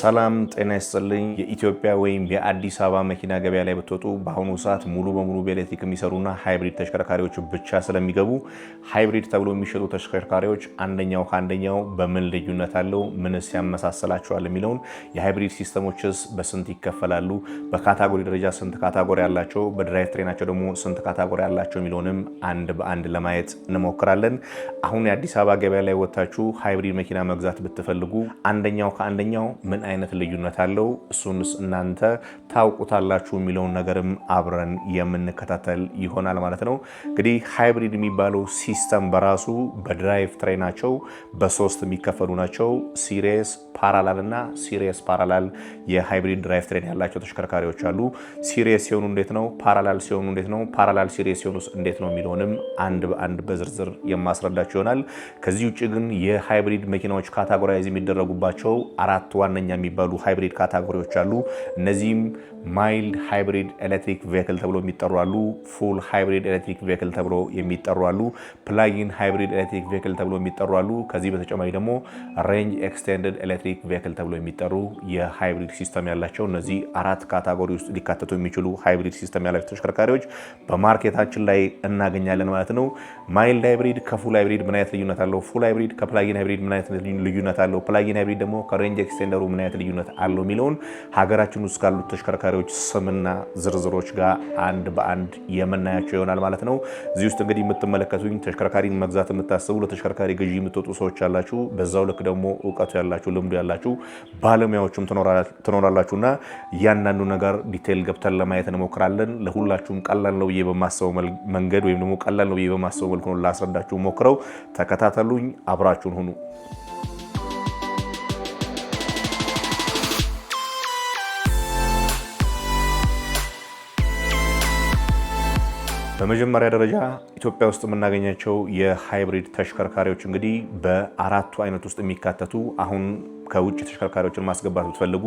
ሰላም ጤና ይስጥልኝ። የኢትዮጵያ ወይም የአዲስ አበባ መኪና ገበያ ላይ ብትወጡ በአሁኑ ሰዓት ሙሉ በሙሉ በኤሌክትሪክ የሚሰሩና hybrid ተሽከርካሪዎች ብቻ ስለሚገቡ hybrid ተብሎ የሚሸጡ ተሽከርካሪዎች አንደኛው ከአንደኛው በምን ልዩነት አለው፣ ምንስ ያመሳሰላቸዋል የሚለውን፣ የ hybrid system ኦችስ በስንት ይከፈላሉ፣ በ category ደረጃ ስንት category አላቸው፣ በ drive train ኣቸው ደግሞ ስንት category አላቸው የሚለውንም አንድ በአንድ ለማየት እንሞክራለን። አሁን የአዲስ አበባ ገበያ ላይ ወጥታችሁ hybrid መኪና መግዛት ብትፈልጉ አንደኛው ከአንደኛው ምን አይነት ልዩነት አለው፣ እሱንስ እናንተ ታውቁታላችሁ የሚለውን ነገርም አብረን የምንከታተል ይሆናል ማለት ነው። እንግዲህ hybrid የሚባለው system በራሱ በ drive train ኣቸው በሶስት የሚከፈሉ ናቸው። Series፣ parallel እና series parallel የ hybrid drive train ያላቸው ተሽከርካሪዎች አሉ። Series ሲሆኑ እንዴት ነው? Parallel ሲሆኑ እንዴት ነው? Parallel series ሲሆኑስ እንዴት ነው የሚለውንም አንድ በአንድ በዝርዝር የማስረዳችሁ ይሆናል። ከዚህ ውጭ ግን የ hybrid መኪናዎች categorize የሚደረጉባቸው አራት ዋነኛ የሚባሉ hybrid category ዎች አሉ። እነዚህም mild hybrid electric vehicle ተብሎ የሚጠሩ አሉ። Full hybrid electric vehicle ተብሎ የሚጠሩ አሉ። Plug-in hybrid electric vehicle ተብሎ የሚጠሩ አሉ። ከዚህ በተጨማሪ ደግሞ range extended electric vehicle ተብሎ የሚጠሩ የ hybrid system ያላቸው፣ እነዚህ አራት category ውስጥ ሊካተቱ የሚችሉ hybrid system ያላቸው ተሽከርካሪዎች በ market ኣችን ላይ እናገኛለን ማለት ነው። Mild hybrid ከ full hybrid ምን አይነት ልዩነት አለው? Full hybrid ከ plug-in hybrid ምን አይነት ልዩነት አለው? Plug-in hybrid ደግሞ ከ range extender ኡ ምን አይነት ልዩነት አለው የሚለውን ሀገራችን ውስጥ ካሉት ተሽከርካሪዎች ስምና ዝርዝሮች ጋር አንድ በአንድ የምናያቸው ይሆናል ማለት ነው። እዚህ ውስጥ እንግዲህ የምትመለከቱኝ ተሽከርካሪን መግዛት የምታስቡ፣ ለተሽከርካሪ ግዢ የምትወጡ ሰዎች ያላችሁ፣ በዛው ልክ ደግሞ እውቀቱ ያላችሁ፣ ልምዱ ያላችሁ ባለሙያዎችም ትኖራላችሁና እያንዳንዱ ነገር detail ገብተን ለማየት እንሞክራለን። ለሁላችሁም ቀላል ነው ብዬ በማስበው መንገድ ወይም ደግሞ ቀላል ነው ብዬ በማስበው መልኩ ነው ላስረዳችሁ የምሞክረው። ተከታተሉኝ፣ አብራችሁን ሁኑ። በመጀመሪያ ደረጃ ኢትዮጵያ ውስጥ የምናገኛቸው የ hybrid ተሽከርካሪዎች እንግዲህ በአራቱ አይነት ውስጥ የሚካተቱ፣ አሁን ከውጭ ተሽከርካሪዎችን ማስገባት ብትፈልጉ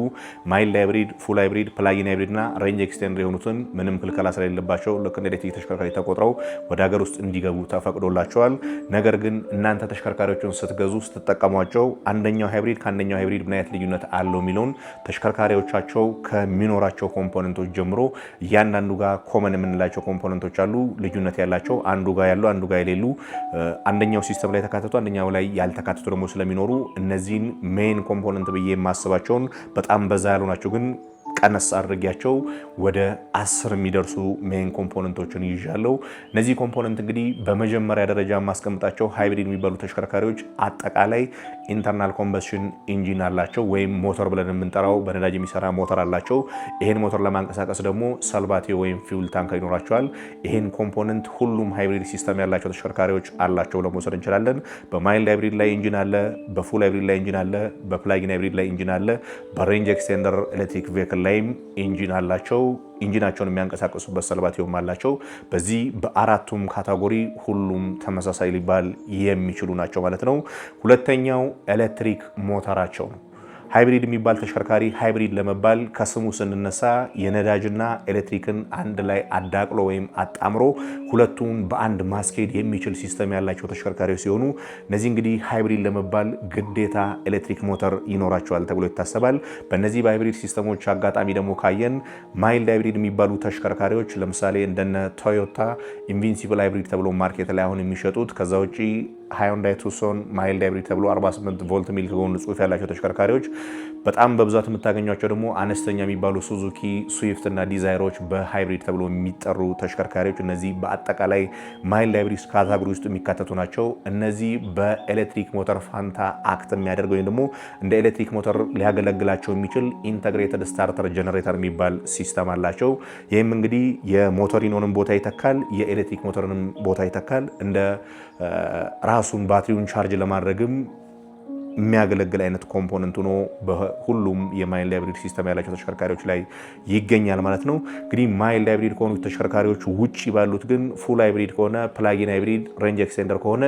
mild hybrid፣ full hybrid፣ plug-in hybrid እና range extender የሆኑትን ምንም ክልከላ ስለሌለባቸው ልክ እንደ ኤሌክትሪክ ተሽከርካሪ ተቆጥረው ወደ ሀገር ውስጥ እንዲገቡ ተፈቅዶላቸዋል። ነገር ግን እናንተ ተሽከርካሪዎችን ስትገዙ፣ ስትጠቀሟቸው አንደኛው hybrid ከአንደኛው hybrid ምን አይነት ልዩነት አለው የሚለውን ተሽከርካሪዎቻቸው ከሚኖራቸው component ኦች ጀምሮ እያንዳንዱ ጋር common የምንላቸው component ኦች አሉ፣ ልዩነት ያላቸው፣ አንዱ ጋር ያሉ አንዱ ጋር የሌሉ፣ አንደኛው system ላይ የተካተቱ አንደኛው ላይ ያልተካተቱ ደግሞ ስለሚኖሩ እነዚህን main component ብዬ የማስባቸውን፣ በጣም በዛ ያሉ ናቸው ግን ቀነስ አድርጊያቸው ወደ 10 የሚደርሱ main component ኦችን ይዣለሁ። እነዚህ component እንግዲህ በመጀመሪያ ደረጃ የማስቀምጣቸው hybrid የሚባሉ ተሽከርካሪዎች አጠቃላይ internal combustion engine አላቸው ወይም ሞተር ብለን የምንጠራው በነዳጅ የሚሰራ ሞተር አላቸው። ይሄን ሞተር ለማንቀሳቀስ ደግሞ ሰልባቴ ወይም fuel tanker ይኖራቸዋል። ይሄን component ሁሉም hybrid system ያላቸው ተሽከርካሪዎች አላቸው ለመውሰድ እንችላለን። በ mild hybrid ላይ engine አለ፣ በ full hybrid ላይ engine አለ፣ በ plug-in hybrid ላይ engine አለ፣ በ range extender electric vehicle ላይም engine አላቸው። Engine ኣቸውን የሚያንቀሳቅሱበት ሰልባቴውም አላቸው። በዚህ በአራቱም category ሁሉም ተመሳሳይ ሊባል የሚችሉ ናቸው ማለት ነው። ሁለተኛው ኤሌክትሪክ ሞተራቸው ነው። Hybrid የሚባል ተሽከርካሪ hybrid ለመባል ከስሙ ስንነሳ የነዳጅና ኤሌክትሪክን አንድ ላይ አዳቅሎ ወይም አጣምሮ ሁለቱን በአንድ ማስኬድ የሚችል system ያላቸው ተሽከርካሪዎች ሲሆኑ እነዚህ እንግዲህ hybrid ለመባል ግዴታ ኤሌክትሪክ ሞተር ይኖራቸዋል ተብሎ ይታሰባል። በእነዚህ በ hybrid system ኦች አጋጣሚ ደግሞ ካየን mild hybrid የሚባሉ ተሽከርካሪዎች ለምሳሌ እንደነ ቶዮታ Invincible hybrid ተብሎ market ላይ አሁን የሚሸጡት፣ ከዛ ውጪ Hyundai Tucson mild hybrid ተብሎ 48 ቮልት ሚል ከጎኑ ጽሁፍ ያላቸው ተሽከርካሪዎች፣ በጣም በብዛት የምታገኟቸው ደግሞ አነስተኛ የሚባሉ Suzuki Swift እና Dzire ኦች በ hybrid ተብሎ የሚጠሩ ተሽከርካሪዎች፣ እነዚህ በአጠቃላይ mild hybrid category ውስጥ የሚካተቱ ናቸው። እነዚህ በኤሌክትሪክ ሞተር ፋንታ act የሚያደርግ ወይም ደግሞ እንደ ኤሌክትሪክ ሞተር ሊያገለግላቸው የሚችል integrated starter generator የሚባል system አላቸው። ይህም እንግዲህ የሞተሪኖንም ቦታ ይተካል፣ የኤሌክትሪክ ሞተርንም ቦታ ይተካል። እንደ ራሱን ባትሪውን charge ለማድረግም የሚያገለግል አይነት component ሆኖ በሁሉም የ mild hybrid system ያላቸው ተሽከርካሪዎች ላይ ይገኛል ማለት ነው። እንግዲህ mild hybrid ከሆኑ ተሽከርካሪዎች ውጭ ባሉት ግን full hybrid ከሆነ፣ plug-in hybrid፣ range extender ከሆነ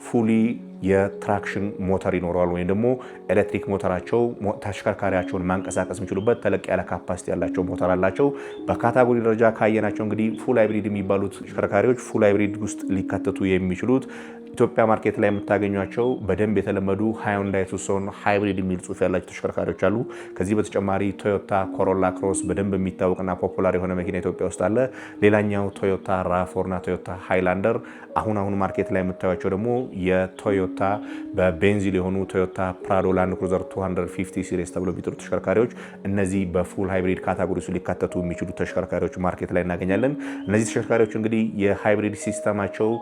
fully የ traction ሞተር ይኖረዋል ወይም ደግሞ ኤሌክትሪክ ሞተራቸው ተሽከርካሪያቸውን ማንቀሳቀስ የሚችሉበት ተለቅ ያለ capacity ያላቸው ሞተር አላቸው። በ category ደረጃ ካየናቸው እንግዲህ full hybrid የሚባሉት ተሽከርካሪዎች full hybrid ውስጥ ሊካተቱ የሚችሉት ኢትዮጵያ market ላይ የምታገኟቸው በደንብ የተለመዱ ሃዩንዳይ ቱሶን hybrid የሚል ጽሁፍ ያላቸው ተሽከርካሪዎች አሉ። ከዚህ በተጨማሪ ቶዮታ ኮሮላ ክሮስ በደንብ የሚታወቅና popular የሆነ መኪና ኢትዮጵያ ውስጥ አለ። ሌላኛው ቶዮታ ራፎር እና ቶዮታ ሃይላንደር። አሁን አሁን market ላይ የምታዩቸው ደግሞ የቶዮታ በቤንዚን የሆኑ ቶዮታ ፕራዶ፣ ላንድ ክሩዘር 250 series ተብሎ የሚጠሩ ተሽከርካሪዎች፣ እነዚህ በ full hybrid category ውስጥ ሊካተቱ የሚችሉ ተሽከርካሪዎች market ላይ እናገኛለን። እነዚህ ተሽከርካሪዎች እንግዲህ የ hybrid system ኣቸው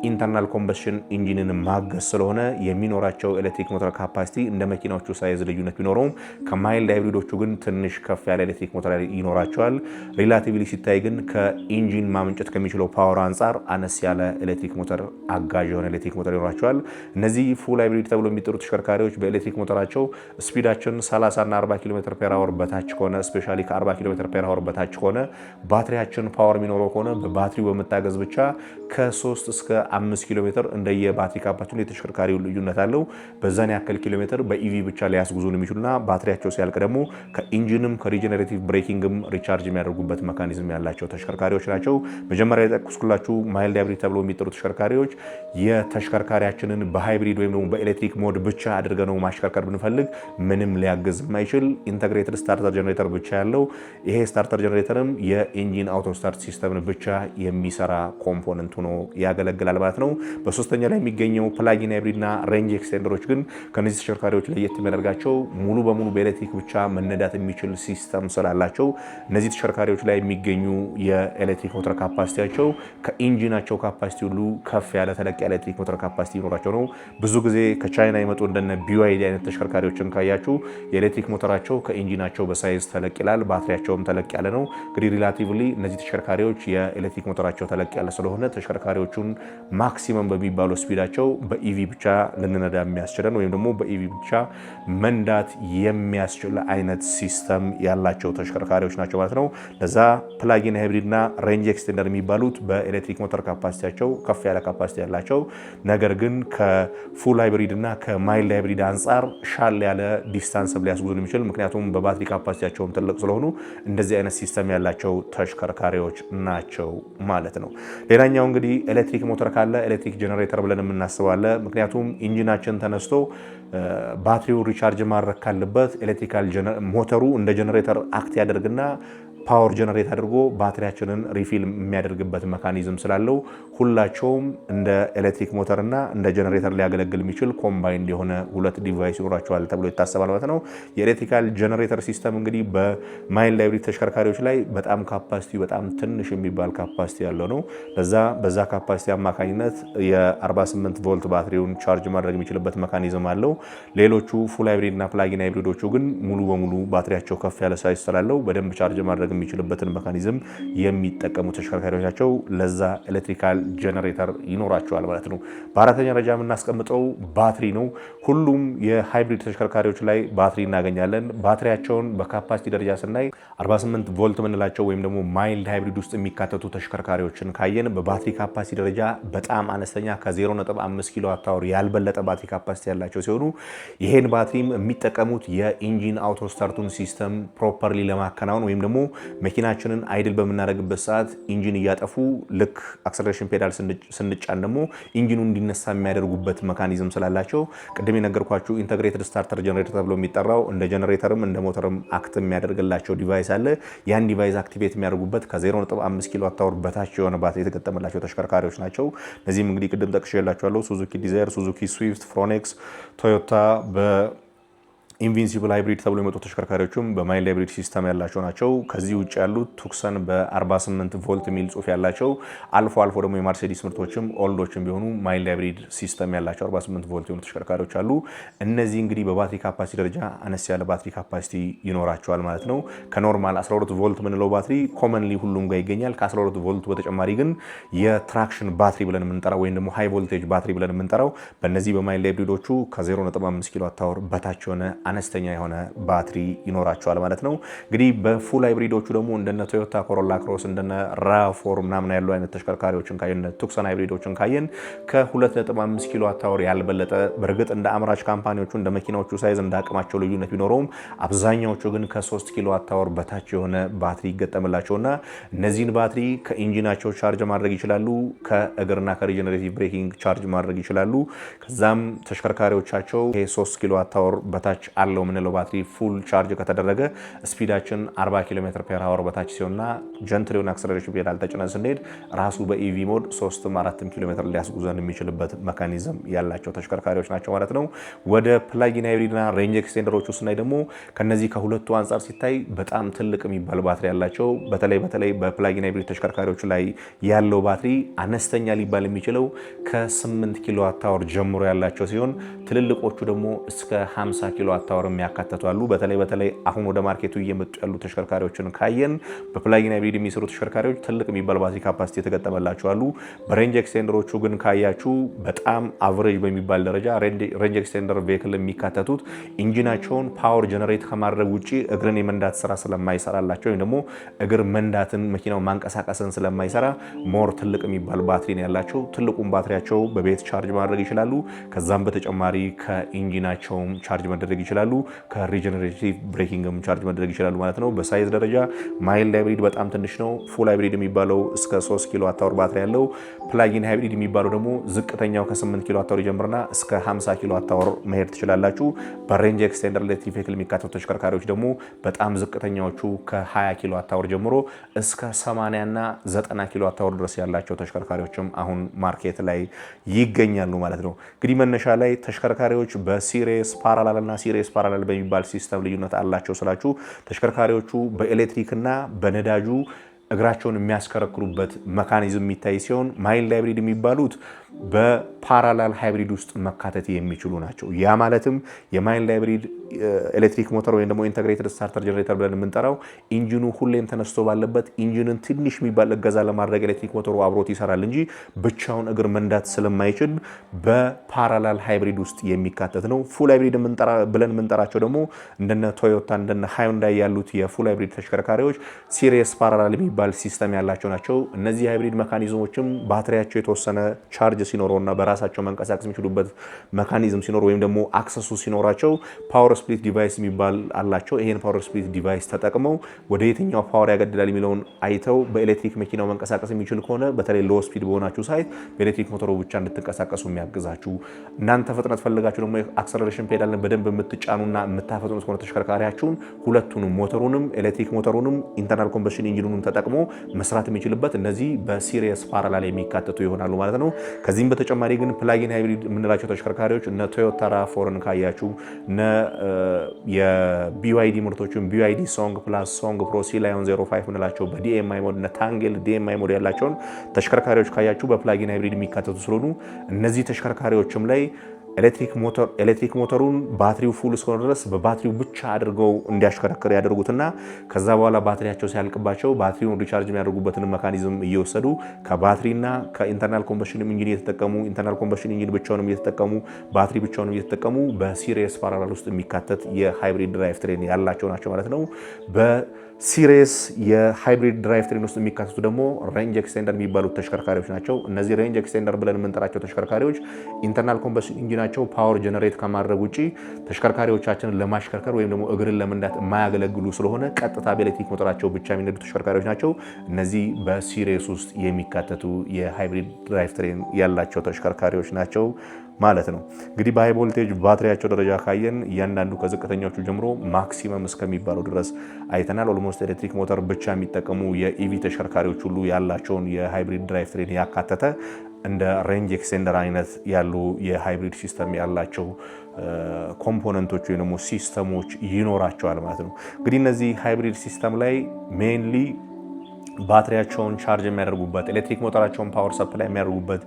internal combustion engine ን ማገዝ ስለሆነ የሚኖራቸው ኤሌክትሪክ ሞተር capacity እንደ መኪናዎቹ size ልዩነት ቢኖረውም ከ mild hybrid ኦቹ ግን ትንሽ ከፍ ያለ ኤሌክትሪክ ሞተር ይኖራቸዋል። Relatively ሲታይ ግን ከ engine ማመንጨት ከሚችለው power አንጻር አነስ ያለ ኤሌክትሪክ ሞተር፣ አጋዥ የሆነ ኤሌክትሪክ ሞተር ይኖራቸዋል። እነዚህ full hybrid ተብሎ የሚጠሩ ተሽከርካሪዎች በኤሌክትሪክ ሞተራቸው speed ኣችን 30 እና 40 ኪሎ ሜትር per hour በታች ከሆነ፣ especially ከ40 ኪሎ ሜትር per hour በታች ከሆነ፣ ባትሪያችን power የሚኖረው ከሆነ በባትሪው በመታገዝ ብቻ ከ3 እስከ 5 ኪሎ ሜትር፣ እንደየ ባትሪ capacity የተሽከርካሪው ልዩነት አለው። በዛን ያክል ኪሎ ሜትር በ EV ብቻ ሊያስጉዙን የሚችሉና ባትሪያቸው ሲያልቅ ደግሞ ከ engine ም ከ regenerative braking ም recharge የሚያደርጉበት mechanism ያላቸው ተሽከርካሪዎች ናቸው። መጀመሪያ የጠቀስኩላችሁ mild hybrid ተብሎ የሚጠሩ ተሽከርካሪዎች የተሽከርካሪያችንን በ hybrid ወይም ደግሞ በኤሌክትሪክ mode ብቻ አድርገነው ማሽከርከር ብንፈልግ ምንም ሊያግዝ የማይችል integrated starter generator ብቻ ያለው፣ ይሄ starter generator ም የ engine auto start system ን ብቻ የሚሰራ component ሆኖ ያገለግላል ማለት ነው። በሶስተኛ ላይ የሚገኘው plug-in hybrid እና range extender ኦች ግን ከነዚህ ተሽከርካሪዎች ለየት የሚያደርጋቸው ሙሉ በሙሉ በኤሌክትሪክ ብቻ መነዳት የሚችል system ስላላቸው እነዚህ ተሽከርካሪዎች ላይ የሚገኙ የኤሌክትሪክ ሞተር capacity ያቸው ከ engine ኣቸው capacity ሁሉ ከፍ ያለ፣ ተለቅ ያለ ኤሌክትሪክ ሞተር capacity ይኖራቸው ነው። ብዙ ጊዜ ከቻይና የመጡ እንደነ BYD አይነት ተሽከርካሪዎችን ካያችሁ የኤሌክትሪክ ሞተራቸው ከ engine ኣቸው በ size ተለቅ ይላል፣ ባትሪያቸውም ተለቅ ያለ ነው። እንግዲህ relatively እነዚህ ተሽከርካሪዎች የኤሌክትሪክ ሞተራቸው ተለቅ ያለ ስለሆነ ተሽከርካሪዎቹን maximum በሚባለው speed ኣቸው በ EV ብቻ ልንነዳ የሚያስችለን ወይም ደግሞ በ EV ብቻ መንዳት የሚያስችል አይነት system ያላቸው ተሽከርካሪዎች ናቸው ማለት ነው። ለዛ plug-in hybrid እና range extender የሚባሉት በኤሌክትሪክ ሞተር capacity ያቸው ከፍ ያለ capacity ያላቸው፣ ነገር ግን ከ full hybrid እና ከ mild hybrid አንጻር ሻል ያለ distance ሊያስጉዙን የሚችል፣ ምክንያቱም በባትሪ capacity ያቸውም ትልቅ ስለሆኑ እንደዚህ አይነት system ያላቸው ተሽከርካሪዎች ናቸው ማለት ነው። ሌላኛው እንግዲህ ኤሌክትሪክ ሞተር ካለ ኤሌክትሪክ ጀነሬተር ብለን የምናስበው አለ። ምክንያቱም engine ኣችን ተነስቶ ባትሪው recharge ማድረግ ካለበት electrical ሞተሩ እንደ ጀነሬተር act ያደርግና power generate አድርጎ ባትሪያችንን refill የሚያደርግበት mechanism ስላለው ሁላቸውም እንደ ኤሌክትሪክ ሞተር እና እንደ ጀነሬተር ሊያገለግል የሚችል combined የሆነ ሁለት device ይኖራቸዋል ተብሎ ይታሰባል ማለት ነው። የ electrical generator system እንግዲህ በ mild hybrid ተሽከርካሪዎች ላይ በጣም capacity በጣም ትንሽ የሚባል capacity ያለው ነው። ለዛ በዛ capacity አማካኝነት የ48 ቮልት ባትሪውን charge ማድረግ የሚችልበት mechanism አለው። ሌሎቹ full hybrid እና plug-in hybrid ኦቹ ግን ሙሉ በሙሉ ባትሪያቸው ከፍ ያለ size ስላለው በደንብ charge ማድረግ የሚችልበትን mechanism የሚጠቀሙ ተሽከርካሪዎች ናቸው። ለዛ electrical generator ይኖራቸዋል ማለት ነው። በአራተኛ ደረጃ የምናስቀምጠው ባትሪ ነው። ሁሉም የ hybrid ተሽከርካሪዎች ላይ ባትሪ እናገኛለን። ባትሪያቸውን በ capacity ደረጃ ስናይ 48 ቮልት የምንላቸው ወይም ደግሞ mild hybrid ውስጥ የሚካተቱ ተሽከርካሪዎችን ካየን በባትሪ capacity ደረጃ በጣም አነስተኛ፣ ከ0.5 kilowatt hour ያልበለጠ ባትሪ capacity ያላቸው ሲሆኑ ይሄን ባትሪም የሚጠቀሙት የ engine auto start ኡን system properly ለማከናወን ወይም ደግሞ መኪናችንን idle በምናደርግበት ሰዓት engine እያጠፉ ልክ acceleration pedal ስንጫን ደግሞ engine ኑ እንዲነሳ የሚያደርጉበት mechanism ስላላቸው ቅድም የነገርኳችሁ integrated starter generator ተብሎ የሚጠራው እንደ ጀነሬተርም እንደ ሞተርም act የሚያደርግላቸው device አለ። ያን device activate የሚያደርጉበት ከ0.5 kilowatt hour በታች የሆነ ባትሪ የተገጠመላቸው ተሽከርካሪዎች ናቸው። እነዚህም እንግዲህ ቅድም ጠቅሼላችኋለሁ። ሱዙኪ ዲዛይር፣ ሱዙኪ ስዊፍት፣ ፍሮኔክስ፣ ቶዮታ በ Invincible hybrid ተብሎ የመጡ ተሽከርካሪዎችም በ mild hybrid system ያላቸው ናቸው። ከዚህ ውጭ ያሉት ቱክሰን በ48 ቮልት የሚል ጽሁፍ ያላቸው፣ አልፎ አልፎ ደግሞ የማርሴዲስ ምርቶችም old ኦችም ቢሆኑ mild hybrid system ያላቸው 48 ቮልት የሆኑ ተሽከርካሪዎች አሉ። እነዚህ እንግዲህ በባትሪ capacity ደረጃ አነስ ያለ ባትሪ capacity ይኖራቸዋል ማለት ነው። ከ normal 12 ቮልት የምንለው ባትሪ commonly ሁሉም ጋር ይገኛል። ከ12 ቮልት በተጨማሪ ግን የ traction ባትሪ ብለን የምንጠራው ወይም ደግሞ high voltage ባትሪ ብለን የምንጠራው በእነዚህ በ mild hybrid ኦቹ ከ0.5 kilowatt hour በታች የሆነ አነስተኛ የሆነ ባትሪ ይኖራቸዋል ማለት ነው። እንግዲህ በ full hybrid ኦቹ ደግሞ እንደነ ቶዮታ ኮሮላ ክሮስ፣ እንደነ RAV4 ምናምን ያሉ አይነት ተሽከርካሪዎችን ካየን፣ ቱክሰን hybrid ኦችን ካየን ከ2.5 kilowatt hour ያልበለጠ፣ በእርግጥ እንደ አምራች company ዎቹ፣ እንደ መኪናዎቹ size፣ እንደ አቅማቸው ልዩነት ቢኖረውም አብዛኛዎቹ ግን ከ3 kilowatt hour በታች የሆነ ባትሪ ይገጠምላቸውና እነዚህን ባትሪ ከ engine ኣቸው charge ማድረግ ይችላሉ። ከእግርና ከ regenerative braking charge ማድረግ ይችላሉ። ከዛም ተሽከርካሪዎቻቸው ይሄ 3 kilowatt hour በታች አለው የምንለው ባትሪ full charge ከተደረገ speed ኣችን 40 ኪሎ ሜትር per hour በታች ሲሆንና gentle የሆነ acceleration pedal ተጭነን ስንሄድ ራሱ በ EV mode 3ም 4 ኪሎ ሜትር ሊያስጉዘን የሚችልበት mechanism ያላቸው ተሽከርካሪዎች ናቸው ማለት ነው። ወደ plug-in hybrid ና range extender ኦቹ ስናይ ደግሞ ከነዚህ ከሁለቱ አንጻር ሲታይ በጣም ትልቅ የሚባል ባትሪ ያላቸው፣ በተለይ በተለይ በ plug-in hybrid ተሽከርካሪዎች ላይ ያለው ባትሪ አነስተኛ ሊባል የሚችለው ከ8 kilowatt hour ጀምሮ ያላቸው ሲሆን ትልልቆቹ ደግሞ እስከ 50 kilowatt hour የሚያካተቱ አሉ። በተለይ በተለይ አሁን ወደ market ኡ እየመጡ ያሉ ተሽከርካሪዎችን ካየን በ plug-in hybrid የሚሰሩ ተሽከርካሪዎች ትልቅ የሚባል ባትሪ capacity የተገጠመላቸው አሉ። በ range extender ኦቹ ግን ካያችሁ በጣም average በሚባል ደረጃ range extender vehicle የሚካተቱት engine ኣቸውን power generate ከማድረግ ውጭ እግርን የመንዳት ስራ ስለማይሰራላቸው ወይም ደግሞ እግር መንዳትን፣ መኪናው ማንቀሳቀስን ስለማይሰራ more ትልቅ የሚባል ባትሪ ነው ያላቸው። ትልቁን ባትሪያቸው በቤት charge ማድረግ ይችላሉ። ከዛም በተጨማሪ ከ engine ኣቸውም charge መደረግ ይችላሉ። ከ regenerative braking ም charge መደረግ ይችላሉ ማለት ነው። በ size ደረጃ mild hybrid በጣም ትንሽ ነው። Full hybrid የሚባለው እስከ 3 kilowatt hour ባትሪ ያለው፣ plug-in hybrid የሚባለው ደግሞ ዝቅተኛው ከ8 kilowatt hour ይጀምርና እስከ 50 kilowatt hour መሄድ ትችላላችሁ። በ range extender electric vehicle የሚካተቱ ተሽከርካሪዎች ደግሞ በጣም ዝቅተኛዎቹ ከ20 kilowatt hour ጀምሮ እስከ 80 እና 90 kilowatt hour ድረስ ያላቸው ተሽከርካሪዎችም አሁን market ላይ ይገኛሉ ማለት ነው። እንግዲህ መነሻ ላይ ተሽከርካሪዎች በ series parallel እና series parallel በሚባል system ልዩነት አላቸው ስላችሁ ተሽከርካሪዎቹ በኤሌክትሪክና በነዳጁ እግራቸውን የሚያስከረክሩበት mechanism የሚታይ ሲሆን mild hybrid የሚባሉት በ parallel hybrid ውስጥ መካተት የሚችሉ ናቸው። ያ ማለትም የ mild hybrid ኤሌክትሪክ ሞተር ወይም ደግሞ integrated starter generator ብለን የምንጠራው engine ኑ ሁሌም ተነስቶ ባለበት engine ን ትንሽ የሚባል እገዛ ለማድረግ ኤሌክትሪክ ሞተሩ አብሮት ይሰራል እንጂ ብቻውን እግር መንዳት ስለማይችል በ parallel hybrid ውስጥ የሚካተት ነው። Full hybrid ብለን የምንጠራቸው ደግሞ እንደነ ቶዮታ፣ እንደነ ሃዩንዳይ ያሉት የ full hybrid ተሽከርካሪዎች series parallel የሚባል system ያላቸው ናቸው። እነዚህ hybrid mechanism ኦችም ባትሪያቸው የተወሰነ charge ሲኖረውና በራሳቸው መንቀሳቀስ የሚችሉበት mechanism ሲኖር ወይም ደግሞ access ኡ ሲኖራቸው power split device የሚባል አላቸው። ይሄን power split device ተጠቅመው ወደ የትኛው power ያጋድላል የሚለውን አይተው በኤሌክትሪክ መኪናው መንቀሳቀስ የሚችል ከሆነ በተለይ low speed በሆናችሁ site በኤሌክትሪክ ሞተሩ ብቻ እንድትንቀሳቀሱ የሚያግዛችሁ፣ እናንተ ፍጥነት ፈልጋችሁ ደግሞ acceleration pedal ን በደንብ የምትጫኑና የምታፈጥኑት ከሆነ ተሽከርካሪያችሁን ሁለቱንም፣ ሞተሩንም ኤሌክትሪክ ሞተሩንም internal combustion engine ኑንም ተጠቅሞ መስራት የሚችልበት እነዚህ በ series parallel የሚካተቱ ይሆናሉ ማለት ነው። ከዚህም በተጨማሪ ግን plug-in hybrid የምንላቸው ተሽከርካሪዎች እነ ቶዮታ RAV4 ን ካያችሁ፣ እነ የ BYD ምርቶችን BYD Song Plus፣ Song Pro፣ Sealion 05 የምንላቸው በ DM-i mode፣ እነ Tangle DM-i mode ያላቸውን ተሽከርካሪዎች ካያችሁ በ plug-in hybrid የሚካተቱ ስለሆኑ እነዚህ ተሽከርካሪዎችም ላይ ኤሌክትሪክ ሞተሩን ባትሪው full እስከሆነ ድረስ በባትሪው ብቻ አድርገው እንዲያሽከረክር ያደርጉትና ከዛ በኋላ ባትሪያቸው ሲያልቅባቸው ባትሪውን recharge የሚያደርጉበትን mechanism እየወሰዱ ከባትሪና ከ internal combustion engine እየተጠቀሙ፣ internal combustion engine ብቻውንም እየተጠቀሙ፣ ባትሪ ብቻውንም እየተጠቀሙ በ series parallel ውስጥ የሚካተት የ hybrid drive train ያላቸው ናቸው ማለት ነው። በ series የ hybrid drive train ውስጥ የሚካተቱ ደግሞ range extender የሚባሉት ተሽከርካሪዎች ናቸው። እነዚህ range extender ብለን የምንጠራቸው ተሽከርካሪዎች internal combustion engine ኣቸው power generate ከማድረግ ውጪ ተሽከርካሪዎቻችንን ለማሽከርከር ወይም ደግሞ እግርን ለመንዳት የማያገለግሉ ስለሆነ ቀጥታ በኤሌክትሪክ ሞተራቸው ብቻ የሚነዱ ተሽከርካሪዎች ናቸው። እነዚህ በ series ውስጥ የሚካተቱ የ hybrid drive train ያላቸው ተሽከርካሪዎች ናቸው ማለት ነው። እንግዲህ በ high voltage ባትሪያቸው ደረጃ ካየን እያንዳንዱ ከዝቅተኛዎቹ ጀምሮ maximum እስከሚባለው ድረስ አይተናል። Almost ኤሌክትሪክ ሞተር ብቻ የሚጠቀሙ የ EV ተሽከርካሪዎች ሁሉ ያላቸውን የ hybrid drive train ያካተተ እንደ range extender አይነት ያሉ የ hybrid system ያላቸው component ኦች ወይም ደግሞ system ኦች ይኖራቸዋል ማለት ነው። እንግዲህ እነዚህ hybrid system ላይ mainly ባትሪያቸውን charge የሚያደርጉበት፣ ኤሌክትሪክ ሞተራቸውን power supply የሚያደርጉበት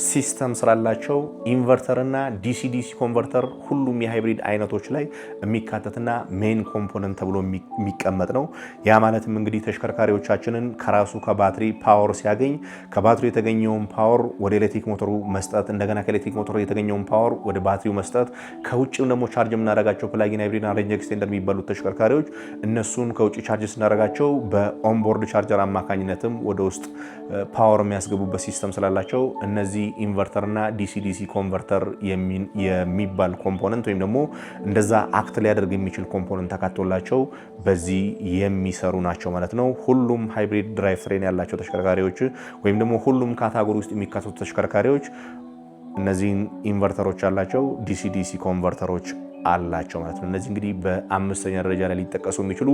system ስላላቸው inverter እና DC DC converter ሁሉም የ hybrid አይነቶች ላይ የሚካተትና main component ተብሎ የሚቀመጥ ነው። ያ ማለትም እንግዲህ ተሽከርካሪዎቻችንን ከራሱ ከባትሪ power ሲያገኝ ከባትሪ የተገኘውን power ወደ ኤሌክትሪክ ሞተሩ መስጠት፣ እንደገና ከኤሌክትሪክ ሞተሩ የተገኘውን power ወደ ባትሪው መስጠት፣ ከውጭም ደግሞ charge የምናደርጋቸው plug-in hybrid እና range extender የሚባሉት ተሽከርካሪዎች እነሱን ከውጭ charge ስናደርጋቸው በ onboard charger አማካኝነትም ወደ ውስጥ power የሚያስገቡበት system ስላላቸው እነዚህ inverter እና DC DC converter የሚባል component ወይም ደግሞ እንደዛ act ሊያደርግ የሚችል component ተካቶላቸው በዚህ የሚሰሩ ናቸው ማለት ነው። ሁሉም hybrid drive train ያላቸው ተሽከርካሪዎች ወይም ደግሞ ሁሉም category ውስጥ የሚካተቱ ተሽከርካሪዎች እነዚህን inverter ኦች አላቸው፣ DC DC converter ኦች አላቸው ማለት ነው። እነዚህ እንግዲህ በአምስተኛ ደረጃ ላይ ሊጠቀሱ የሚችሉ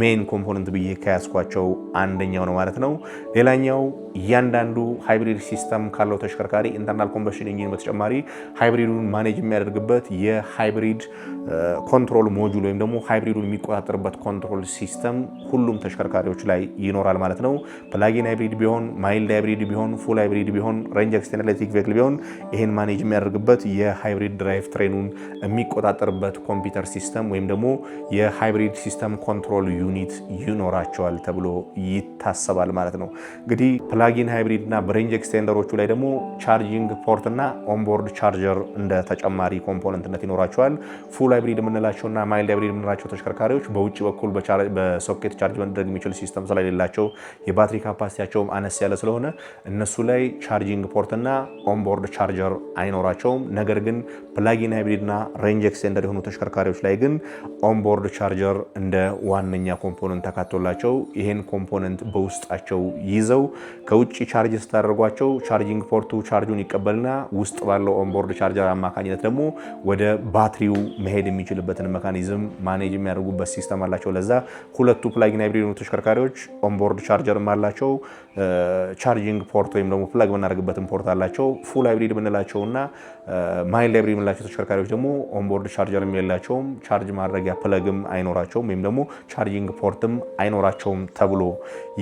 main component ብዬ ከያዝኳቸው አንደኛው ነው ማለት ነው። ሌላኛው እያንዳንዱ hybrid system ካለው ተሽከርካሪ internal combustion engine በተጨማሪ hybrid ኡን manage የሚያደርግበት የ hybrid control module ወይም ደግሞ hybrid ኡን የሚቆጣጠርበት control system ሁሉም ተሽከርካሪዎች ላይ ይኖራል ማለት ነው። Plug-in hybrid ቢሆን፣ mild hybrid ቢሆን፣ full hybrid ቢሆን፣ range extended electric vehicle ቢሆን ይሄን manage የሚያደርግበት የ hybrid drive train ኡን የሚቆጣጠርበት computer system ወይም ደግሞ የ hybrid system control unit ይኖራቸዋል ተብሎ ይታሰባል ማለት ነው። እንግዲህ plug-in hybrid እና በ range extender ኦቹ ላይ ደግሞ charging port እና onboard charger እንደ ተጨማሪ component ነት ይኖራቸዋል። Full hybrid የምንላቸውና mild hybrid የምንላቸው ተሽከርካሪዎች በውጭ በኩል በ socket charge መደረግ የሚችል system ስለሌላቸው፣ የባትሪ capacity ያቸውም አነስ ያለ ስለሆነ እነሱ ላይ charging port እና onboard charger አይኖራቸውም። ነገር ግን plug-in hybrid እና range extender የሆኑ ተሽከርካሪዎች ላይ ግን onboard charger እንደ ዋነኛ component ተካቶላቸው ይሄን component በውስጣቸው ይዘው ከውጭ charge ስታደርጓቸው charging port ኡ charge ኡን ይቀበልና ውስጥ ባለው onboard charger አማካኝነት ደግሞ ወደ ባትሪው መሄድ የሚችልበትን mechanism manage የሚያደርጉበት system አላቸው። ለዛ ሁለቱ plug-in hybrid የሆኑ ተሽከርካሪዎች onboard charger ም አላቸው፣ charging port ወይም ደግሞ plug የምናደርግበትን port አላቸው። Full hybrid የምንላቸውና mild hybrid የምንላቸው ተሽከርካሪዎች ደግሞ onboard charger ም የላቸውም፣ charge ማድረጊያ plug ም አይኖራቸውም፣ ወይም ደግሞ charging port ም አይኖራቸውም ተብሎ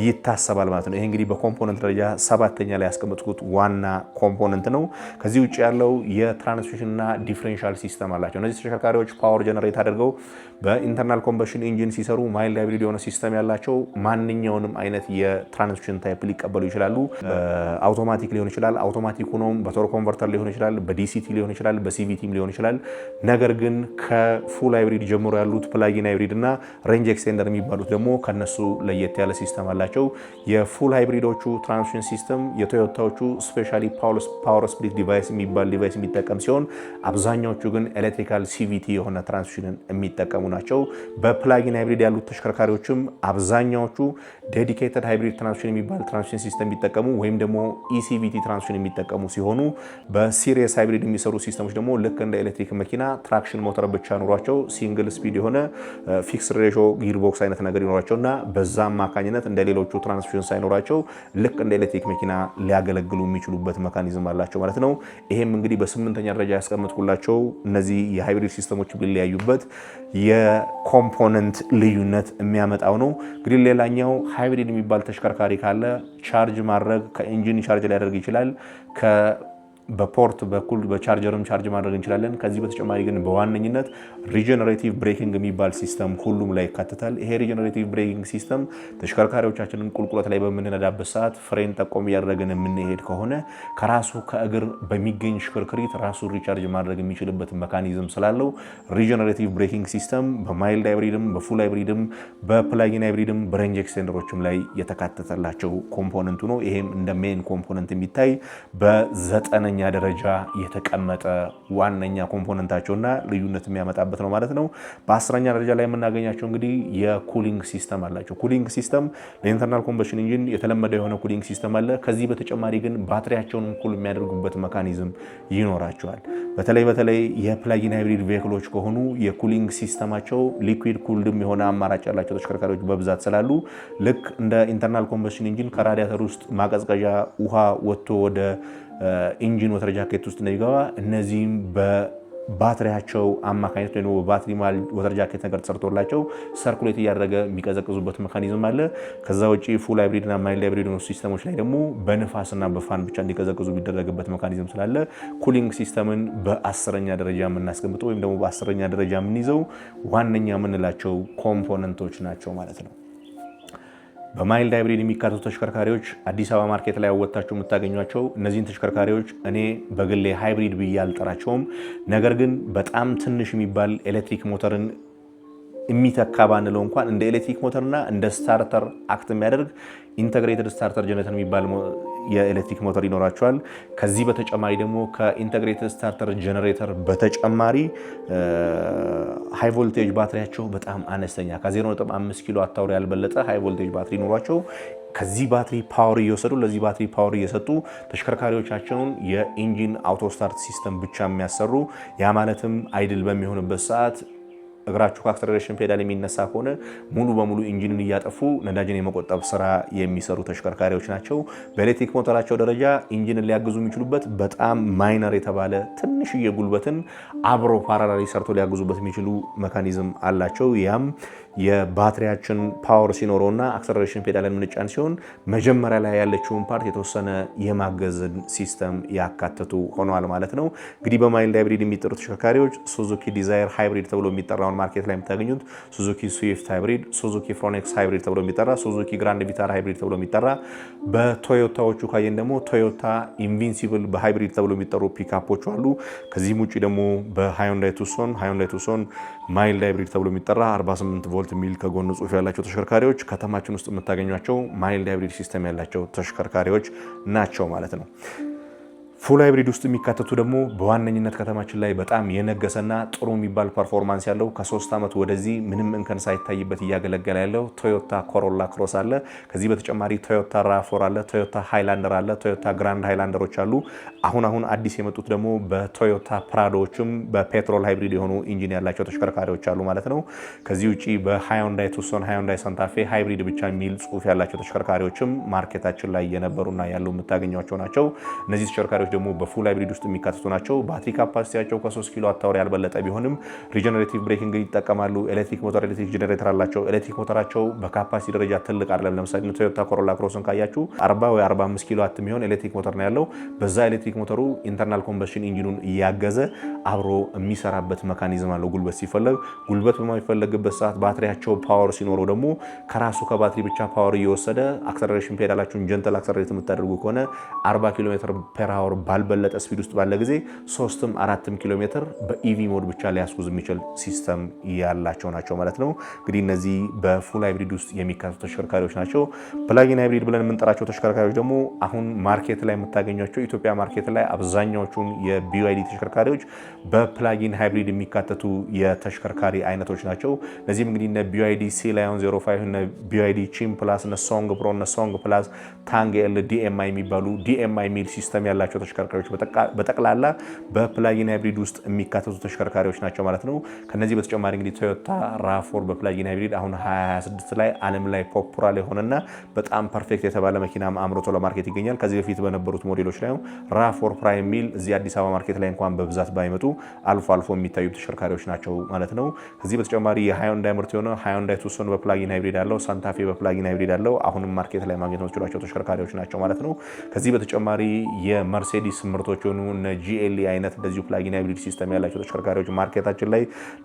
ይታሰባል ማለት ነው። ይሄ እንግዲህ በ component ደረጃ ሰባተኛ ላይ ያስቀመጥኩት ዋና component ነው። ከዚህ ውጭ ያለው የ transmission እና differential system አላቸው። እነዚህ ተሽከርካሪዎች power generate አድርገው በ internal combustion engine ሲሰሩ mild hybrid የሆነ system ያላቸው ማንኛውንም አይነት የ transmission type ሊቀበሉ ይችላሉ። አውቶማቲክ ሊሆን ይችላል። አውቶማቲክ ሆኖም በ torque converter ሊሆን ይችላል፣ በ DCT ሊሆን ይችላል፣ በ CVT ም ሊሆን ይችላል። ነገር ግን ከ full hybrid ጀምሮ ያሉት plug-in hybrid እና range extender የሚባሉት ደግሞ ከነሱ ለየት ያለ system አላቸው። የ full hybrid ኦቹ transmission system የቶዮታዎቹ specially power split device የሚባል device የሚጠቀም ሲሆን አብዛኛዎቹ ግን electrical CVT የሆነ transmission ን የሚጠቀሙ ናቸው። በ plug-in hybrid ያሉት ተሽከርካሪዎችም አብዛኛዎቹ dedicated hybrid transmission የሚባል transmission system የሚጠቀሙ ወይም ደግሞ eCVT transmission የሚጠቀሙ ሲሆኑ በ series hybrid የሚሰሩ system ኦች ደግሞ ልክ እንደ ኤሌክትሪክ መኪና traction motor ብቻ ኑሯቸው single speed የሆነ fixed ratio gearbox አይነት ነገር ይኖራቸው እና በዛ አማካኝነት እንደ ሌሎቹ transmission ሳይኖራቸው ልክ እንደ ኤሌክትሪክ መኪና ሊያገለግሉ የሚችሉበት mechanism አላቸው ማለት ነው። ይሄም እንግዲህ በስምንተኛ ደረጃ ያስቀመጥኩላቸው እነዚህ የ hybrid system ኦች ቢለያዩበት የ component ልዩነት የሚያመጣው ነው። እንግዲህ ሌላኛው hybrid የሚባል ተሽከርካሪ ካለ charge ማድረግ ከ engine charge ሊያደርግ ይችላል፣ በ port በኩል በ charger ም charge ማድረግ እንችላለን። ከዚህ በተጨማሪ ግን በዋነኝነት regenerative braking የሚባል system ሁሉም ላይ ይካተታል። ይሄ regenerative braking system ተሽከርካሪዎቻችንን ቁልቁለት ላይ በምንነዳበት ሰዓት ፍሬን ጠቆም እያደረግን የምንሄድ ከሆነ ከራሱ ከእግር በሚገኝ ሽክርክሪት ራሱን recharge ማድረግ የሚችልበት mechanism ስላለው ሪጀነሬቲቭ ብሬኪንግ ሲስተም በማይልድ ሃይብሪድም፣ በፉል ሃይብሪድም፣ በፕላጊን ሃይብሪድም፣ በሬንጅ ኤክስቴንደሮችም ላይ የተካተተላቸው component ኡ ነው። ይሄም እንደ main component የሚታይ በዘጠነኛ ደረጃ የተቀመጠ ዋነኛ component ኣቸውና ልዩነት የሚያመጣበት ነው ማለት ነው። በ10ኛ ደረጃ ላይ የምናገኛቸው እንግዲህ የ cooling system አላቸው። Cooling system ለ internal combustion engine የተለመደ የሆነ cooling system አለ። ከዚህ በተጨማሪ ግን ባትሪያቸውን cool የሚያደርጉበት mechanism ይኖራቸዋል። በተለይ በተለይ የ plug-in hybrid vehicle ኦች ከሆኑ የ cooling system ኣቸው liquid cooled ም የሆነ አማራጭ ያላቸው ተሽከርካሪዎች በብዛት ስላሉ ልክ እንደ internal combustion engine ከራዲያተር ውስጥ ማቀዝቀዣ ውሃ ወጥቶ ወደ engine water jacket ውስጥ እንደሚገባ እነዚህም በ በባትሪያቸው አማካኝነት ወይ በባትሪ መሃል water jacket ነገር ተሰርቶላቸው circulate እያደረገ የሚቀዘቅዙበት mechanism አለ። ከዛ ውጪ full hybrid እና mild hybrid የሆኑ system ኦች ላይ ደግሞ በንፋስና በ fan ብቻ እንዲቀዘቅዙ የሚደረግበት mechanism ስላለ cooling system ን በ10ኛ ደረጃ የምናስቀምጠው ወይም ደግሞ በ10ኛ ደረጃ የምንይዘው ዋነኛ የምንላቸው component ኦች ናቸው ማለት ነው። በ mild hybrid የሚካተቱ ተሽከርካሪዎች አዲስ አበባ market ላይ ወጥታችሁ የምታገኟቸው እነዚህን ተሽከርካሪዎች እኔ በግሌ hybrid ብዬ አልጠራቸውም። ነገር ግን በጣም ትንሽ የሚባል ኤሌክትሪክ ሞተርን የሚተካ ባንለው እንኳን እንደ ኤሌክትሪክ ሞተርና እንደ starter act የሚያደርግ integrated starter generator የሚባል የኤሌክትሪክ ሞተር ይኖራቸዋል። ከዚህ በተጨማሪ ደግሞ ከ integrated starter generator በተጨማሪ high voltage ባትሪያቸው በጣም አነስተኛ ከ0.5 kilowatt hour ያልበለጠ high voltage ባትሪ ይኖሯቸው ከዚህ ባትሪ power እየወሰዱ ለዚህ ባትሪ power እየሰጡ ተሽከርካሪዎቻቸውን የ engine auto start system ብቻ የሚያሰሩ፣ ያ ማለትም idle በሚሆንበት ሰዓት እግራችሁ ከ acceleration pedal የሚነሳ ከሆነ ሙሉ በሙሉ engine ን እያጠፉ ነዳጅን የመቆጠብ ስራ የሚሰሩ ተሽከርካሪዎች ናቸው። በኤሌክትሪክ ሞተራቸው ደረጃ engine ን ሊያግዙ የሚችሉበት በጣም minor የተባለ ትንሽዬ ጉልበትን አብሮ parallelly ሰርቶ ሊያግዙበት የሚችሉ mechanism አላቸው። ያም የባትሪያችን power ሲኖረውና acceleration pedal ን ምንጫን ሲሆን መጀመሪያ ላይ ያለችውን part የተወሰነ የማገዝን system ያካተቱ ሆነዋል ማለት ነው። እንግዲህ በ mild hybrid የሚጠሩ ተሽከርካሪዎች ሱዙኪ ዲዛይር hybrid ተብሎ የሚጠራውን market ላይ የምታገኙት፣ ሱዙኪ ስዊፍት hybrid፣ ሱዙኪ ፍሮኔክስ hybrid ተብሎ የሚጠራ፣ ሱዙኪ ግራንድ ቪታራ hybrid ተብሎ የሚጠራ፣ በቶዮታዎቹ ካየን ደግሞ ቶዮታ ኢንቪንሲብል በ hybrid ተብሎ የሚጠሩ ፒካፖቹ አሉ። ከዚህም ውጭ ደግሞ በሃዮንዳይ ቱሶን፣ ሃዮንዳይ ቱሶን mild hybrid ተብሎ የሚጠራ 48 ቮልት የሚል ከጎን ጽሁፍ ያላቸው ተሽከርካሪዎች ከተማችን ውስጥ የምታገኟቸው mild hybrid system ያላቸው ተሽከርካሪዎች ናቸው ማለት ነው። Full hybrid ውስጥ የሚካተቱ ደግሞ በዋነኝነት ከተማችን ላይ በጣም የነገሰና ጥሩ የሚባል performance ያለው፣ ከ3 ዓመት ወደዚህ ምንም እንከን ሳይታይበት እያገለገለ ያለው ቶዮታ ኮሮላ ክሮስ አለ። ከዚህ በተጨማሪ ቶዮታ ራፎር አለ፣ ቶዮታ ሃይላንደር አለ፣ ቶዮታ ግራንድ ሃይላንደሮች አሉ። አሁን አሁን አዲስ የመጡት ደግሞ በቶዮታ ፕራዶዎችም በ petrol hybrid የሆኑ engine ያላቸው ተሽከርካሪዎች አሉ ማለት ነው። ከዚህ ውጭ በሃዮንዳይ ቱሶን፣ ሃዮንዳይ ሳንታፌ hybrid ብቻ የሚል ጽሁፍ ያላቸው ተሽከርካሪዎችም market ኣችን ላይ የነበሩና ያሉ የምታገኟቸው ናቸው። እነዚህ ተሽከርካሪዎች ደግሞ በ full hybrid ውስጥ የሚካተቱ ናቸው። ባትሪ capacity ያቸው ከ3 kilowatt hour ያልበለጠ ቢሆንም regenerative braking ይጠቀማሉ። ኤሌክትሪክ ሞተር፣ ኤሌክትሪክ ጄኔሬተር አላቸው። ኤሌክትሪክ ሞተራቸው በ capacity ደረጃ ትልቅ አይደለም። ለምሳሌ ቶዮታ ኮሮላ ክሮስን ካያችሁ 40 ወይ 45 ኪሎ ዋት የሚሆን ኤሌክትሪክ ሞተር ነው ያለው። በዛ ኤሌክትሪክ ሞተሩ internal combustion engine ኑን እያገዘ አብሮ የሚሰራበት mechanism አለው። ጉልበት ሲፈለግ፣ ጉልበት በማይፈለግበት ሰዓት ባትሪያቸው power ሲኖረው ደግሞ ከራሱ ከባትሪ ብቻ power እየወሰደ acceleration pedal ኣችሁን gentle accelerate የምታደርጉ ከሆነ 40 ኪሎ ሜትር per hour ባልበለጠ speed ውስጥ ባለ ጊዜ 3ም 4ም ኪሎ ሜትር በ EV mode ብቻ ሊያስጉዝ የሚችል system ያላቸው ናቸው ማለት ነው። እንግዲህ እነዚህ በ full hybrid ውስጥ የሚካተቱ ተሽከርካሪዎች ናቸው። Plug-in hybrid ብለን የምንጠራቸው ተሽከርካሪዎች ደግሞ አሁን market ላይ የምታገኟቸው፣ ኢትዮጵያ market ላይ አብዛኛዎቹን የ BYD ተሽከርካሪዎች በ plug-in hybrid የሚካተቱ የተሽከርካሪ አይነቶች ናቸው። እነዚህም እንግዲህ እነ BYD Sealion 05፣ እነ BYD Qin Plus፣ እነ Song Pro፣ እነ Song Plus፣ Tang L DM-i የሚባሉ DM-i የሚል system ያላቸው ተሽከርካሪዎች በጠቅላላ በ plug-in hybrid ውስጥ የሚካተቱ ተሽከርካሪዎች ናቸው ማለት ነው። ከነዚህ በተጨማሪ እንግዲህ ቶዮታ ራፎር በ plug-in hybrid አሁን 2026 ላይ ዓለም ላይ popular የሆነና በጣም perfect የተባለ መኪና አምርቶ ለ market ይገኛል። ከዚህ በፊት በነበሩት ሞዴሎች ላይ ራፎር ፕራይም የሚል እዚህ አዲስ አበባ market ላይ እንኳን በብዛት ባይመጡ አልፎ አልፎ የሚታዩ ተሽከርካሪዎች ናቸው ማለት ነው። ከዚህ በተጨማሪ የሃዮንዳይ ምርት የሆነ ሃዮንዳይ ቱሶን በ plug-in hybrid አለው። ሳንታፌ በ plug-in hybrid አለው። አሁንም market ላይ ማግኘት የምትችሏቸው ተሽከርካሪዎች ናቸው ማለት ነው። ከዚህ በተጨማሪ የመርሴዲስ ምርቶች የሆኑ እነ GLE አይነት እንደዚሁ plug-in hybrid system ያላቸው ተሽከርካሪዎች market ኣችን ላይ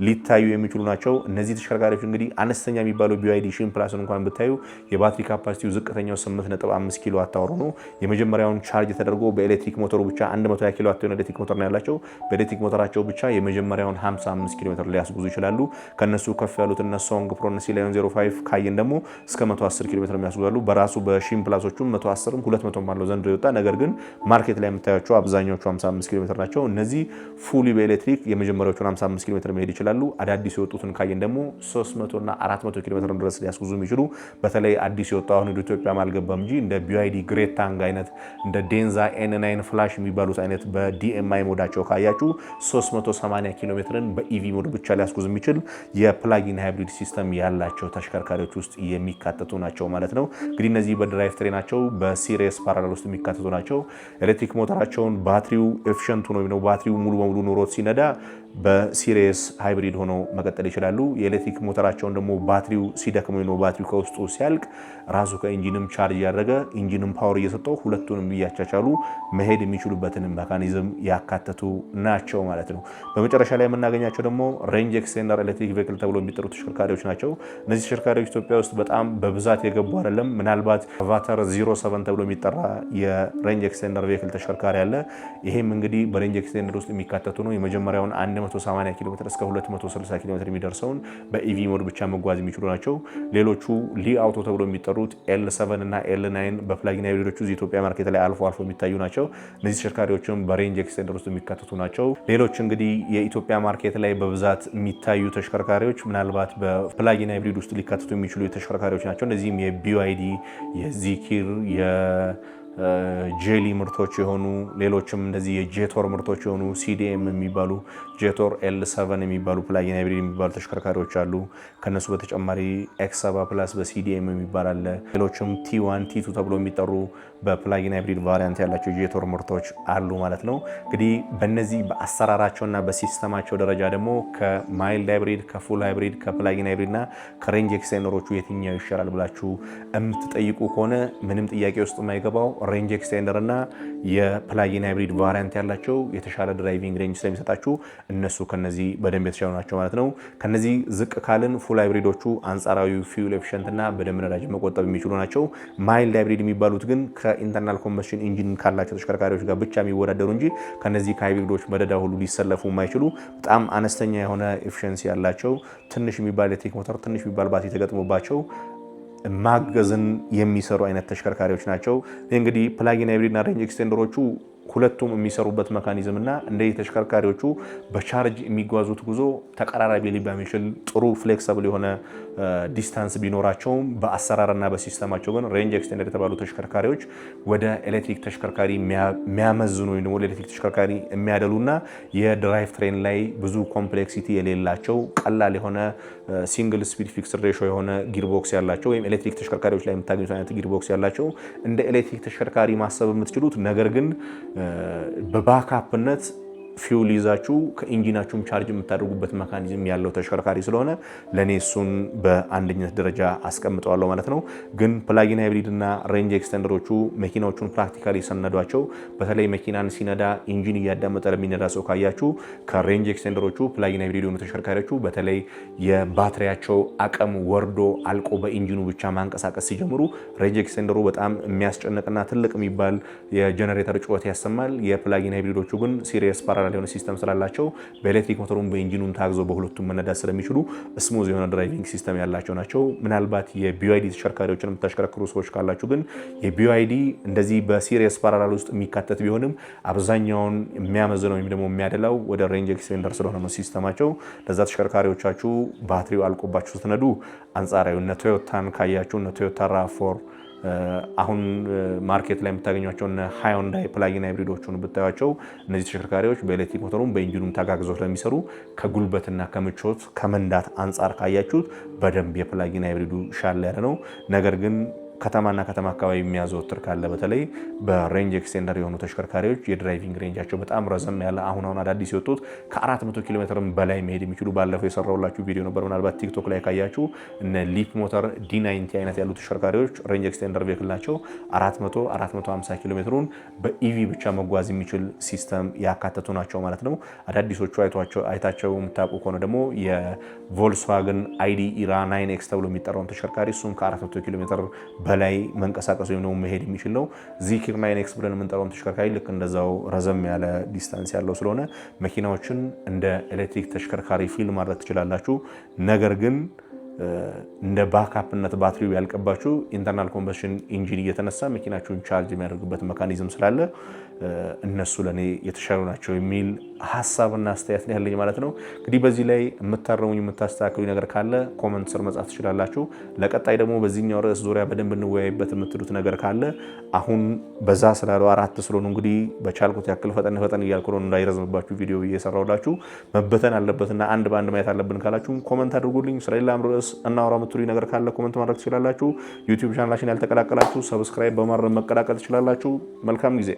ሊታዩ የሚችሉ ናቸው። እነዚህ ተሽከርካሪዎች እንግዲህ አነስተኛ የሚባለው BYD Qin Plus ን እንኳን ብታዩ የባትሪ capacity ው ዝቅተኛው 8.5 kilowatt hour ነው። የመጀመሪያውን charge ተደርጎ በኤሌክትሪክ ሞተሩ ብቻ፣ 120 ኪሎ ዋት የሆነ ኤሌክትሪክ ሞተር ነው ያላቸው። በኤሌክትሪክ ሞተራቸው ብቻ የመጀመሪያውን 55 ኪሎ ሜትር ሊያስጉዙ ይችላሉ። ከነሱ ከፍ ያሉት እነ Song Pro፣ እነ Sealion 05 ካየን ደግሞ እስከ 110 ኪሎ ሜትር የሚያስጉዛሉ። በራሱ በ Qin Plus ኦቹም 110ም 200 አለው ዘንድሮ የወጣ፣ ነገር ግን market ላይ የምታያቸው አብዛኛዎቹ 55 ኪሎ ሜትር ናቸው። እነዚህ fully በኤሌክትሪክ የመጀመሪያዎቹን 55 ኪሎ ሜትር መሄድ ይችላሉ። አዳዲስ የወጡትን ካየን ደግሞ 300 እና 400 ኪሎ ሜትር ድረስ ሊያስጉዙ የሚችሉ፣ በተለይ አዲስ የወጣው አሁን ወደ ኢትዮጵያ አልገባም እንጂ እንደ BYD Great Tang አይነት፣ እንደ Denza N9 Flash የሚባሉት አይነት በ DM-i mode ኣቸው ካያችሁ 380 ኪሎ ሜትርን በ EV mode ብቻ ሊያስጉዝ የሚችል የ plug-in hybrid system ያላቸው ተሽከርካሪዎች ውስጥ የሚካተቱ ናቸው ማለት ነው። እንግዲህ እነዚህ በ drive train ኣቸው በ series parallel ውስጥ የሚካተቱ ናቸው። ኤሌክትሪክ ሞተራቸውን ባትሪው efficient ኡ ነው፣ ባትሪው ሙሉ በሙሉ ኖሮት ሲነዳ በ series hybrid ሆኖ መቀጠል ይችላሉ። የኤሌክትሪክ ሞተራቸውን ደግሞ ባትሪው ሲደክም ወይ ባትሪው ከውስጡ ሲያልቅ ራሱ ከ engine ም charge እያደረገ engine ም power እየሰጠው ሁለቱንም እያቻቻሉ መሄድ የሚችሉበትን mechanism ያካተቱ ናቸው ማለት ነው። በመጨረሻ ላይ የምናገኛቸው ደግሞ range extender electric vehicle ተብሎ የሚጠሩ ተሽከርካሪዎች ናቸው። እነዚህ ተሽከርካሪዎች ኢትዮጵያ ውስጥ በጣም በብዛት የገቡ አይደለም። ምናልባት አቫተር 07 ተብሎ የሚጠራ የ range extender vehicle ተሽከርካሪ አለ። ይሄም እንግዲህ በ range extender ውስጥ የሚካተቱ ነው። የመጀመሪያውን 180 ኪሎ ሜትር እስከ 260 ኪሎ ሜትር የሚደርሰውን በ EV mode ብቻ መጓዝ የሚችሉ ናቸው። ሌሎቹ ሊ አውቶ ተብሎ የሚጠሩት L7 እና L9 በ plug-in hybrid ኦቹ እዚህ ኢትዮጵያ market ላይ አልፎ አልፎ የሚታዩ ናቸው። እነዚህ ተሽከርካሪዎችም በ range extender ውስጥ የሚካተቱ ናቸው። ሌሎች እንግዲህ የኢትዮጵያ market ላይ በብዛት የሚታዩ ተሽከርካሪዎች ምናልባት በ plug-in hybrid ውስጥ ሊካተቱ የሚችሉ ተሽከርካሪዎች ናቸው። እነዚህም የ BYD፣ የዚኪር፣ ጄሊ ምርቶች የሆኑ ሌሎችም እንደዚህ የጄቶር ምርቶች የሆኑ CDM የሚባሉ ጄቶር L7 የሚባሉ plug-in hybrid የሚባሉ ተሽከርካሪዎች አሉ። ከነሱ በተጨማሪ X7 Plus በ CDM የሚባል አለ። ሌሎችም T1 T2 ተብሎ የሚጠሩ በ plug-in hybrid variant ያላቸው ጄቶር ምርቶች አሉ ማለት ነው። እንግዲህ በእነዚህ በአሰራራቸውና በ system ኣቸው ደረጃ ደግሞ ከ mild hybrid፣ ከ full hybrid፣ ከ plug-in hybrid እና ከ range extender ኦቹ የትኛው ይሻላል ብላችሁ የምትጠይቁ ከሆነ ምንም ጥያቄ ውስጥ የማይገባው range extender እና የ plug-in hybrid variant ያላቸው የተሻለ driving range ስለሚሰጣችሁ እነሱ ከነዚህ በደንብ የተሻሉ ናቸው ማለት ነው። ከነዚህ ዝቅ ካልን full hybrid ኦቹ አንጻራዊ fuel efficient እና በደንብ ነዳጅ መቆጠብ የሚችሉ ናቸው። Mild hybrid የሚባሉት ግን ከ internal combustion engine ካላቸው ተሽከርካሪዎች ጋር ብቻ የሚወዳደሩ እንጂ ከነዚህ ከ hybrid ኦች መደዳ ሁሉ ሊሰለፉ የማይችሉ በጣም አነስተኛ የሆነ efficiency ያላቸው፣ ትንሽ የሚባል ኤሌክትሪክ ሞተር፣ ትንሽ የሚባል ባትሪ ተገጥሞባቸው ማገዝን የሚሰሩ አይነት ተሽከርካሪዎች ናቸው። እንግዲህ plug-in hybrid እና range extender ኦቹ ሁለቱም የሚሰሩበት mechanism እና እንደዚህ ተሽከርካሪዎቹ በ charge የሚጓዙት ጉዞ ተቀራራቢ ሊባል የሚችል ጥሩ flexible የሆነ distance ቢኖራቸውም በአሰራርና በ system ኣቸው ግን range extender የተባሉ ተሽከርካሪዎች ወደ ኤሌክትሪክ ተሽከርካሪ የሚያመዝኑ ወይም ደግሞ ኤሌክትሪክ ተሽከርካሪ የሚያደሉና የ drive train ላይ ብዙ complexity የሌላቸው፣ ቀላል የሆነ single speed fixed ratio የሆነ gearbox ያላቸው ወይም ኤሌክትሪክ ተሽከርካሪዎች ላይ የምታገኙት አይነት gearbox ያላቸው፣ እንደ ኤሌክትሪክ ተሽከርካሪ ማሰብ የምትችሉት ነገር ግን በ backup ነት fuel ይዛችሁ ከ engine ኣችሁም charge የምታደርጉበት mechanism ያለው ተሽከርካሪ ስለሆነ ለእኔ እሱን በአንደኝነት ደረጃ አስቀምጠዋለሁ ማለት ነው። ግን plug-in hybrid እና range extender ኦቹ መኪናዎቹን practically ሰነዷቸው። በተለይ መኪናን ሲነዳ engine እያዳመጠ ለሚነዳ ሰው ካያችሁ ከ range extender ኦቹ plug-in hybrid የሆኑ ተሽከርካሪዎቹ በተለይ የባትሪያቸው አቅም ወርዶ አልቆ በ engine ኑ ብቻ ማንቀሳቀስ ሲጀምሩ range extender ኡ በጣም የሚያስጨንቅና ትልቅ የሚባል የጀነሬተር ጩኸት ያሰማል። የ plug-in hybrid ኦቹ ግን series parallel የሆነ system ስላላቸው በኤሌክትሪክ ሞተሩም በ engine ኑም ታግዘው በሁለቱም መነዳት ስለሚችሉ smooth የሆነ driving system ያላቸው ናቸው። ምናልባት የ BYD ተሽከርካሪዎችን የምታሽከረክሩ ሰዎች ካላችሁ ግን የ BYD እንደዚህ በ series parallel ውስጥ የሚካተት ቢሆንም አብዛኛውን የሚያመዝነው ወይም ደግሞ የሚያደላው ወደ range extender ስለሆነ ነው system ኣቸው። ለዛ ተሽከርካሪዎቻችሁ ባትሪው አልቆባችሁ ስትነዱ አንጻራዊ እነ ቶዮታን ካያችሁ፣ እነ ቶዮታ RAV4፣ አሁን market ላይ የምታገኟቸው ሃዮንዳይ plug-in hybrid ኦቹን ብታዩቸው እነዚህ ተሽከርካሪዎች በኤሌክትሪክ ሞተሩም በ engine ኑም ተጋግዘው ስለሚሰሩ ከጉልበትና ከምቾት ከመንዳት አንጻር ካያችሁት በደንብ የ plug-in hybrid ኡ ሻል ያለ ነው። ነገር ግን ከተማና ከተማ አካባቢ የሚያዘወትር ካለ በተለይ በ range extender የሆኑ ተሽከርካሪዎች የ driving range ኣቸው በጣም ረዘም ያለ፣ አሁን አሁን አዳዲስ የወጡት ከ400 ኪሎ ሜትር በላይ መሄድ የሚችሉ፣ ባለፈው የሰራሁላችሁ ቪዲዮ ነበር። ምናልባት ቲክቶክ ላይ ካያችሁ እነ ሊፕ ሞተር D90 አይነት ያሉ ተሽከርካሪዎች range extender vehicle ናቸው። 400 450 ኪሎ ሜትሩን በ EV ብቻ መጓዝ የሚችል system ያካተቱ ናቸው ማለት ነው። አዳዲሶቹ አይታቸው የምታውቁ ከሆነ ደግሞ የቮልስዋገን ID era 9X ተብሎ የሚጠራውን ተሽከርካሪ እሱም ከ400 ኪሎ ሜትር በላይ መንቀሳቀስ ወይም ደግሞ መሄድ የሚችል ነው። ዚኪር 9X ብለን የምንጠራውን ተሽከርካሪ ልክ እንደዛው ረዘም ያለ distance ያለው ስለሆነ መኪናዎችን እንደ ኤሌክትሪክ ተሽከርካሪ feel ማድረግ ትችላላችሁ። ነገር ግን እንደ backup ነት ባትሪው ያልቀባችሁ internal combustion engine እየተነሳ መኪናችሁን charge የሚያደርግበት mechanism ስላለ እነሱ ለእኔ የተሻሉ ናቸው የሚል ሀሳብና አስተያየት ነው ያለኝ ማለት ነው። እንግዲህ በዚህ ላይ የምታረሙኝ የምታስተካክሉ ነገር ካለ comment ስር መጻፍ ትችላላችሁ። ለቀጣይ ደግሞ በዚህኛው ርዕስ ዙሪያ በደንብ እንወያይበት የምትሉት ነገር ካለ፣ አሁን በዛ ስላለው አራት ስለሆኑ እንግዲህ በቻልኩት ያክል ፈጠን ፈጠን እያልኩ ነው እንዳይረዝምባችሁ ቪዲዮ እየሰራሁላችሁ፣ መበተን አለበትና አንድ በአንድ ማየት አለብን ካላችሁ comment አድርጉልኝ። ስለሌላም ርዕስ እናውራ የምትሉኝ ነገር ካለ comment ማድረግ ትችላላችሁ። ዩቲዩብ ቻናላችን ያልተቀላቀላችሁ subscribe በማድረግ መቀላቀል ትችላላችሁ። መልካም ጊዜ።